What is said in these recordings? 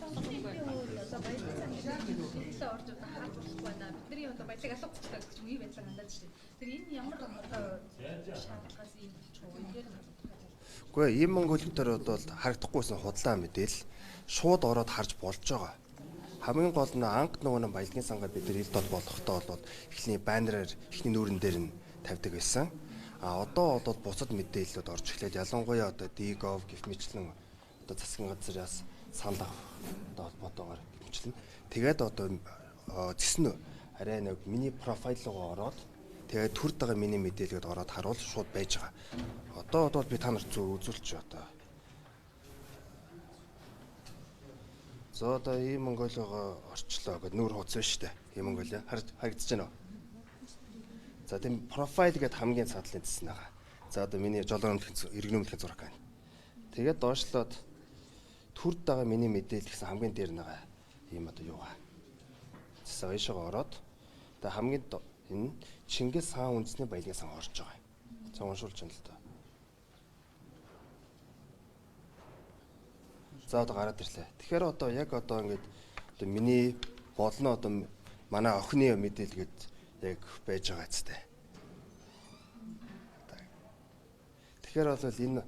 Одоо баялаг сан орж одоо харж болохгүй байна. Бидний одоо баялаг алга болчихлоо гэж үе байдлаар хандаад шүү дээ. Тэр энэ ямар одоо шаардлагаас ийм болчих вэ? Эдгээр нь Үгүй ээ, ийм Монголиудаар бол харагдахгүйсэн худлаа мэдээл шууд ороод харж болж байгаа. Хамгийн гол нь анх нөгөө нэг баялагын сангаа бид нар ил дол болохдоо бол эхний баннераар эхний нүүрэн дээр нь тавьдаг байсан. А одоо бол бусад мэдээллүүд орж эхлээд ялангуяа одоо D-Gov гэх мэтлэн одоо засгийн газраас санал авах одоо холбоотойгоор гэх мэтлэн тэгээд одоо зэсэн арай нэг миний профайл руу ороод тэгээд төрд байгаа миний мэдээлэлд ороод харуул шууд байж байгаа. Одоо бол би та нарт зөв үзүүлчих одоо. За одоо ийм Монголиогоо орчлоо гэд нүүр хуудас байна шүү дээ. Ийм Монголио харагдаж байна уу? За тийм профайл гэд хамгийн цаадлын зэсэн байгаа. За одоо миний жолоон өмлөхийн иргэн өмлөхийн зураг байна. Тэгээд доошлоод төрд байгаа миний мэдээлэл гэсэн хамгийн дээр нэг ийм одоо юугаа. Зэсэн аяшгаа ороод тэгээ хамгийн энэ Чингис хаан үндэсний баялагын сан орж байгаа. За уншуулж байна л доо. За одоо гараад ирлээ. Тэгэхээр одоо яг одоо ингээд одоо миний болно одоо манай охины мэдээлэл гээд яг байж байгаа зү. Тэгэхээр бол энэ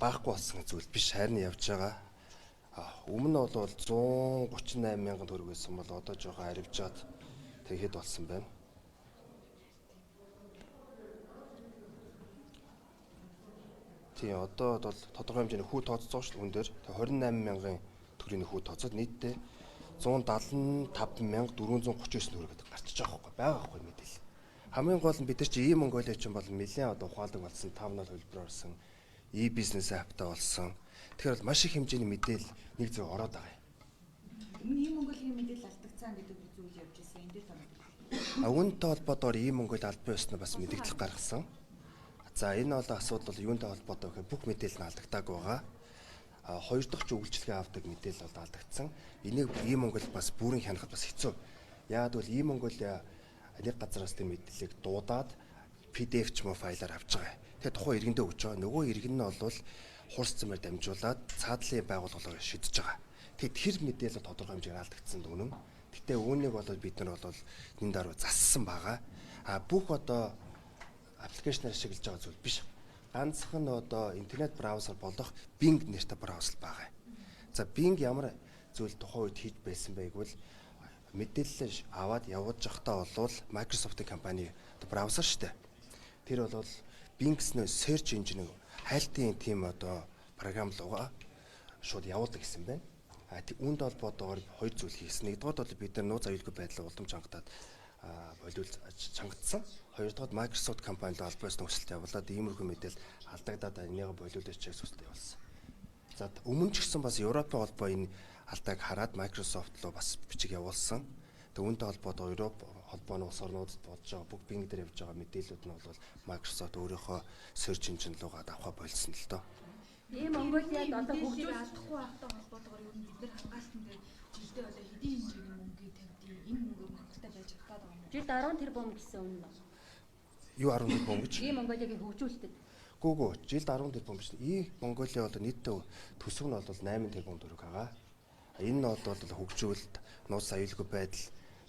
байхгүй болсон зүйл биш, харин явж байгаа. Өмнө нь бол 138 мянган төгрөг байсан бол одоо жоохон аривжаад тэгэхэд болсон байна. Тийм одоо бол тодорхой хэмжээний хүү тооцсон шүү хүн дээр 28 мянган төгрөгийн хүү тооцоод нийтдээ 175 439 төгрөг гэдэг гарчиж байгаа байхгүй байгаа байхгүй мэдээлэл. Хамгийн гол нь бид нар чи ийм Монголиа чинь бол нэлээд одоо ухаалаг болсон 5.0 хөлбөр орсон e-бизнес аптай болсон. Тэгэхээр бол маш их хэмжээний мэдээлэл нэг зөв ороод байгаа юм. Өмнө ийм Монголын мэдээлэл алдагдсан гэдэг зүйл явж ирсэн. Энэ дээр тоо. Үүнтэй холбоотойгоор ийм Монгол албан ёсны бас мэдээлэл гаргасан. За энэ бол асуудал бол юунтай холбоотой гэхээр бүх мэдээлэл нь алдагдаагүй байгаа. А хоёр дахь ч үйлчилгээ авдаг мэдээлэл бол алдагдсан. Энийг ийм Монгол бас бүрэн хянахад бас хэцүү. Яагаад гэвэл ийм Монгол нэг газараас тийм мэдээллийг дуудаад PDF ч юм уу файлаар авч байгаа. Тэгээ тухайн иргэндээ өгч байгаа. Нөгөө иргэн нь бол хурц замаар дамжуулаад цаадлын байгууллагаар шидэж байгаа. Тэгээ тэр мэдээлэл тодорхой хэмжээгээр алдагдсан дүнэн. Гэтэ үүнийг бол бид нар бол энэ дараа зассан байгаа. А бүх одоо аппликейшнаар ашиглаж байгаа зүйл биш. Ганцхан одоо интернет браузер болох Bing нэртэй браузер байгаа. За Bing ямар зүйл тухайн үед хийж байсан бэ гэвэл мэдээлэл аваад явуулж явахдаа бол Microsoft-ийн компани браузер шүү дээ. Тэр бол Bing гэснээр search engine хайлтын тийм одоо програм руугаа шууд явуулдаг гэсэн байна. А үүнд холбоотойгоор хоёр зүйл хийсэн. Нэгдүгээр бол бид нар нууц аюулгүй байдлаа улам чангатаад болиул чангатсан. Хоёрдугаар Microsoft компани руу албан ёсны хүсэлт явуулаад иймэрхүү мэдээлэл алдагдаад энийгээ болиулаач гэж хүсэлт явуулсан. За өмнө ч гэсэн бас Европын холбоо энэ алдааг хараад Microsoft руу бас бичиг явуулсан. Тэгээ үүнтэй холбоотой Европ холбооны улс орнуудад болж байгаа бүх Bing дээр явж байгаа мэдээллүүд нь бол Microsoft өөрийнхөө search engine руугаа давхаа болсон л доо. Ийм Монголиад одоо хөгжүүл алдахгүй байхтай холбоотойгоор ер нь бид нар хамгаалтан дээр жилдээ одоо хэдийн хэмжээний мөнгийг тавьдیں۔ Энэ мөнгөөр хангалттай байж чадаад байгаа юм уу? Жилд 10 тэрбум гэсэн үнэ нь. Юу 10 тэрбум гэж? Ийм Монголиагийн хөгжүүлэлтэд. Гүү жилд 10 тэрбум биш. Ийм Монголиа бол нийтдээ төсөв нь бол 8 тэрбум төгрөг байгаа. Энэ нь бол хөгжүүлэлт, нууц аюулгүй байдал,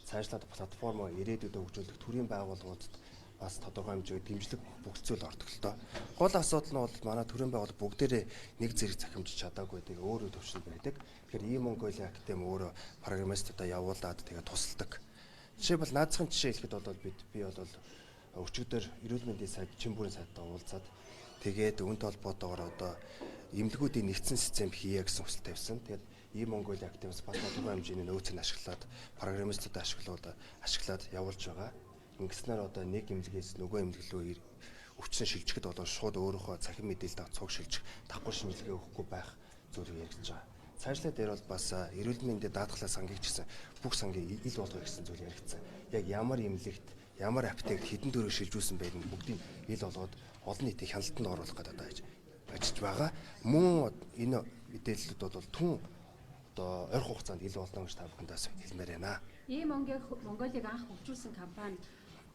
цаашлаад платформоо ирээдүйдээ хөгжүүлэх төрийн байгууллагуудад бас тодорхой хэмжээгээр дэмжлэг бүх зүйл ордог л доо. Гол асуудал нь бол манай төрийн байгууллага бүгдээрээ нэг зэрэг захимжиж чадаагүй байдаг, өөрөө төвшөнд байдаг. Тэгэхээр ийм Монголиа академи өөрөө программистуудаа явуулаад тэгээ тусалдаг. Жишээлбэл наазахын жишээ хэлэхэд бол би бол өчигдөр эрүүл мэндийн сайд Чимбүрийн сайдтай уулзаад тэгээд үүнтэй холбоотойгоор одоо эмнэлгүүдийн нэгдсэн систем хийе гэсэн хүсэл тавьсан. Тэгээд ийм Монголиа академис бас тодорхой хэмжээний нөөцийг ашиглаад программистуудаа ашиглаад явуулж байгаа. Ингэснээр одоо нэг эмнэлгээс нөгөө эмнэлэг рүү өвчнө шилжихэд болоо шууд өөрөөхөө цахим мэдээлэлд цуг шилжих, давхар шинжилгээ өгөхгүй байх зүйл яригдж байгаа. Цаашлаа дээр бол бас эрүүл мэндийн даатгалаа сангийг ч гэсэн бүх сангийг ил болгоё гэсэн зүйл яригдсан. Яг ямар эмнэлэгт, ямар аптект хэдэн төгрөг шилжүүлсэн байг нь бүгдийг ил болгоод олон нийтийн хяналтанд оруулах гэдэг одоо ажиллаж байгаа. Мөн энэ мэдээллүүд бол түн одоо ойрхон хугацаанд ил болно гэж та бүхэндээс хэлмээр байна. Ийм Монголыг анх хөгжүүлсэн компани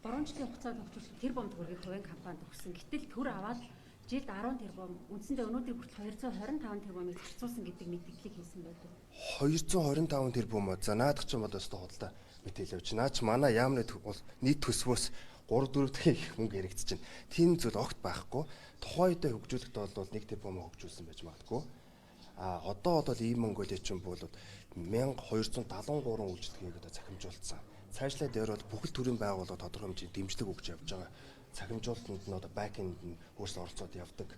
3 жилийн хугацаанд хөгжүүлсэн тэрбум төгрөгийг хувийн компанид өгсөн. Гэтэл төр аваад жилд 10 тэрбум, үндсэндээ өнөөдөр хүртэл 225 тэрбумыг зарцуулсан гэдэг мэдээллийг хийсэн байлуу. 225 тэрбум. За наадах ч юм бол өстө худалдаа мэдээлэл явж. Наа ч манай яамны нийт төсвөөс 3 4 дахин их мөнгө яригдчихэв. Тийм зүйл огт байхгүй. Тухайн үедээ хөгжүүлэхдээ бол 1 тэрбум хөгжүүлсэн байж магадгүй. А одоо бол ийм Монголын чинь бол 1273 үйлчлэгийг одоо захимжуулсан. Цаашлаа дээр бол бүхэл төрлийн байгууллага тодорхой хэмжээний дэмжлэг өгч явж байгаа. Цахимжуулалтанд нь одоо бэкэнд нь өөрсдөө оролцоод явдаг.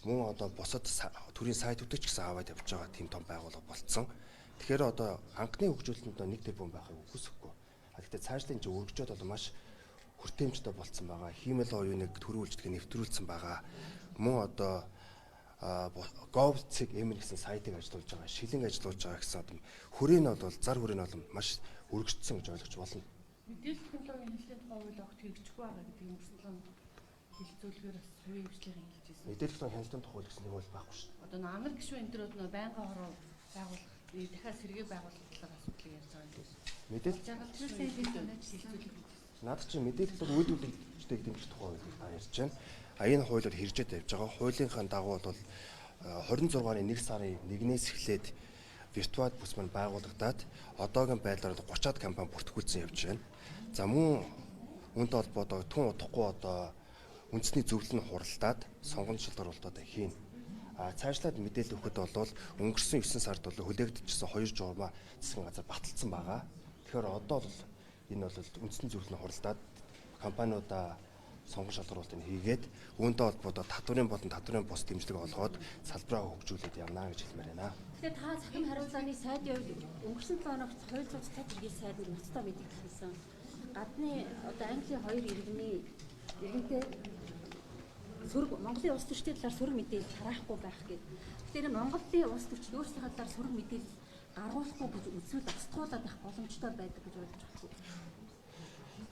Мөн одоо бусад төрийн сайтуудыг ч гэсэн аваад явж байгаа тийм том байгууллага болцсон. Тэгэхээр одоо анхны хөгжүүлэлтэнд 1 тэрбум байхыг үгүйсэхгүй. А гэхдээ цаашлын чинь өргөжөөд бол маш хүртээмжтэй болцсон байгаа. Хиймэл оюуныг төрийн үйлчлэгээ нэвтрүүлсэн байгаа. Мөн одоо gov.mn гэсэн сайтыг ажиллуулж байгаа, шилэн ажиллуулж байгаа гэсэн одоо хүрээ нь бол зар хүрээ нь бол маш өргөжсөн гэж ойлгож болно. Мэдээлэл технологийн хяналтын тухай хууль огт хэрэгжихгүй байгаа гэдэг юм өнгөрсөн 7 хоногт хэлэлцүүлгээр бас хувийн хвшлийг хэлж ирсэн. Мэдээлэл технологийн хяналтын тухай хууль гэсэн нэг хууль байхгүй шүү дээ. Одоо нөө Америк гишүүн энэ төр нөө байнгын хороо байгуулах, дахиад сэргээ байгуулах талаар асуудлыг ярьж байгаа юм биш. Мэдээлэл хэлэлцүүлэг. Надад чинь мэдээлэл технологи үйлдвэрлэгчдийг дэмжих тухай хуулийг та ярьж байна. А энэ хууль бол хэрэгжээд явж байгаа. Хуулийнхаа дагуу бол 26-ны 1 сарын 1-ээс эхлээд виртуал бүс маань байгуулагдаад одоогийн байдлаар 30-аад компани бүртгүүлсэн явж байна. За мөн үүнтэй холбоотой түн удахгүй одоо үндэсний зөвлөл нь хуралдаад сонгон шалгаруултуудаа хийнэ. А цаашлаад мэдээлэл өгөхөд бол өнгөрсөн 9 сард бол хүлээгдчихсэн 2 журмаа засгийн газар баталсан байгаа. Тэгэхээр одоо бол энэ бол үндэсний зөвлөл нь хуралдаад компаниудаа сонгон шалгаруултыг хийгээд үүнтэй холбоотой татварын болон татварын бус дэмжлэг олгоод салбараа хөгжүүлээд явна гэж хэлмээр байна. Тэгэхээр та цахим харилцааны сайдын хувьд өнгөрсөн 7 хоногт хууль зүйн цэцэг хэргийн сайд нь ноцтой мэдээлэл хийсэн. Гадны одоо Английн хоёр иргэнтэй сөрөг Монголын улс төрчдийн талаар сөрөг мэдээлэл тараахгүй байх гэдэг. Тэгэхээр Монголын улс төрчид өөрсдийнхөө талаар сөрөг мэдээлэл гаргуулахгүй гэж үзвэл устгуулад байх боломжтой байдаг гэж ойлгож байна.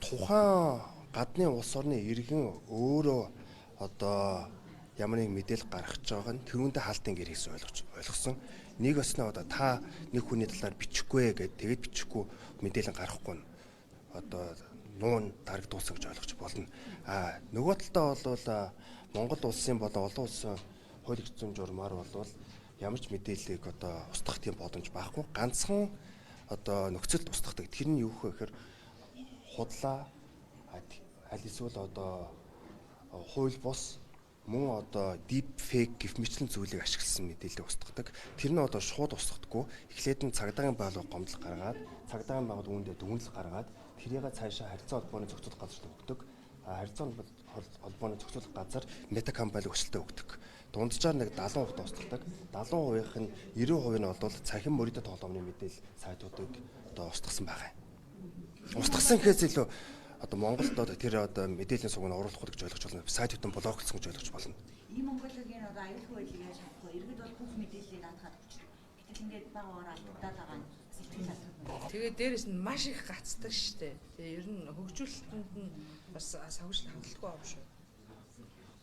Тухайн гадны улс орны иргэн өөрөө одоо ямар нэг мэдээлэл гаргаж байгаа нь тэрүүндээ хаалтын гэр хийсэн ойлгосон. Нэг өснөө одоо та нэг хүний талаар бичихгүй гэд тэгээд бичихгүй мэдээлэл гаргахгүй нь одоо нуун дарагдуулсан гэж ойлгож болно. А нөгөө талдаа бол Монгол улсын болон олон улсын хууль эрх зүйн журмаар бол ямар ч мэдээллийг одоо устгах тийм боломж байхгүй. Ганцхан одоо нөхцөлд устгадаг. Тэр нь юу вэ гэхээр худлаа аль эсвэл одоо хууль бус мөн одоо deep fake гэх мэтлэн зүйлийг ашигласан мэдээллийг устгадаг. Тэр нь одоо шууд устгадаггүй. Эхлээд нь цагдаагийн байгууллага гомдол гаргаад, цагдаагийн байгууллага үүндээ дүгнэлт гаргаад, тэрийг цаашаа харилцаа холбооны зохицуулах газарт өгдөг. Харилцаа холбооны зохицуулах газар мета компани өсөлтөө өгдөг. Дунджаар нэг 70% устгадаг. 70%-ийнх нь 90% нь бол цахим мөрөдөд тоглоомны мэдээлэл сайтуудыг одоо устгасан байгаа юм. Устгасан гэхээс илүү одоо Монголд одоо тэр одоо мэдээллийн суг нь оруулахгүй гэж ойлгож болно. Сайт хэвтэн блоклсон гэж ойлгож болно. Ийм Монголын одоо аюулгүй байдлыг яаж хангах вэ? Иргэд бол бүх мэдээллийг даатгаад өгч. Гэтэл ингээд бага багаар алдагдаад байгаа нь сэтгэл хатгах. Тэгээ дээрэс нь маш их гацдаг штэ. Тэгээ ер нь хөгжүүлэлтэнд нь бас савжил хангалтгүй байгаа юм шүү.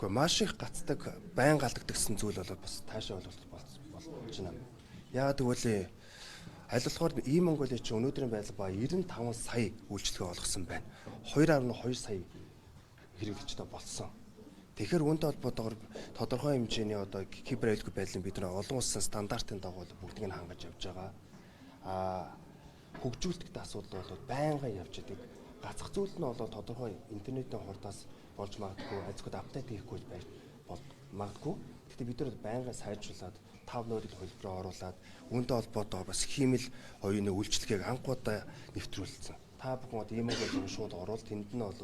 Гэхдээ маш их гацдаг, байн галдагдсан зүйл бол бас таашаа ойлголт болж байна. Яагаад гэвэл аль болохоор ийм Монголын чинь өнөөдрийн байдал ба 95 сая үйлчлэгээ олгосон байна. 2.2 сая хэрэглэгчтэй болсон. Тэгэхээр үүнтэй холбоотойгоор тодорхой хэмжээний одоо кибер аюулгүй байдлыг бид нар олон улсын стандартын дагуу бүгдийг нь хангаж явж байгаа. Аа хөгжүүлэлттэй асуудал бол байнгын явж идэг. Гацх зүйл нь бол тодорхой интернетийн хурдаас болж магадгүй, альцгууд апдейт хийхгүй байж магадгүй. Гэхдээ бид нар байнгын сайжруулад 5.0 хувилбараа оруулаад үүнтэй холбоотойгоор бас хиймэл оюуны үйлчлэгийг анхудаа нэвтрүүлсэн. Та бүхэн одоо ийм үг шууд оруул тэнд нь бол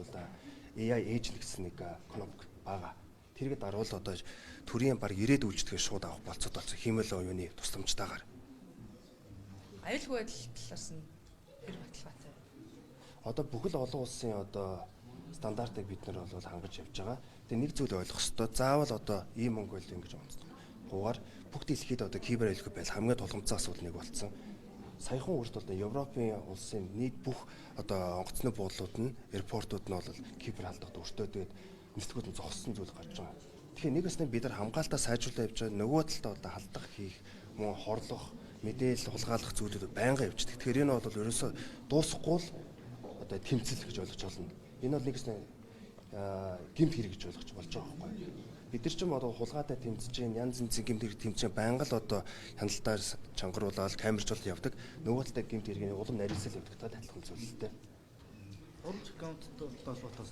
AI agent гэсэн нэг кнопк байгаа. Тэргээ дарвал одоо төрийн баг 90-ад үйлчлэгээ шууд авах болцоод болсон хиймэл оюуны тусламжтайгаар. Аюулгүй байдал талаас нь хэр баталгаатай. Одоо бүхэл олон улсын одоо стандартыг бид нар бол хангаж явж байгаа. Тэгээ нэг зүйл ойлгох ёстой. Заавал одоо ийм Монгол ингэж онцлоггүйгээр бүх дэлхийд одоо кибер аюулгүй байдал хамгийн тулгамдсан асуудал нэг болсон. Саяхан үрд бол Европын улсын нийт бүх одоо онгоцны буудлууд нь, аэропортууд нь бол кибер халдварт өртөө тэгээд нислэгүүд нь зогссон зүйл гарч байгаа. Тэгэхээр нэг өснө бид нар хамгаалтаа сайжруулаад явж байгаа. Нөгөө талдаа одоо халдах хийх, мөн хорлох, мэдээлэл хулгайлах зүйлүүд байнга явждаг. Тэгэхээр энэ бол ерөөсөө дуусахгүй л одоо тэмцэл гэж ойлгож байна. Энэ бол нэг өснө гэмт хэрэг гэж ойлгож болж байгаа байхгүй юу? Бид нар ч юм одоо хулгайтай тэмцэж гин янз янзын гэмт хэрэг тэмцэж байнга л одоо хяналтаар чангаруулаад камержуул явдаг. Нөгөө талдаа гэмт хэргийн улам нарийсал явдаг та адилхан зүйл л дээ. Оранж аккаунттай холбоотой.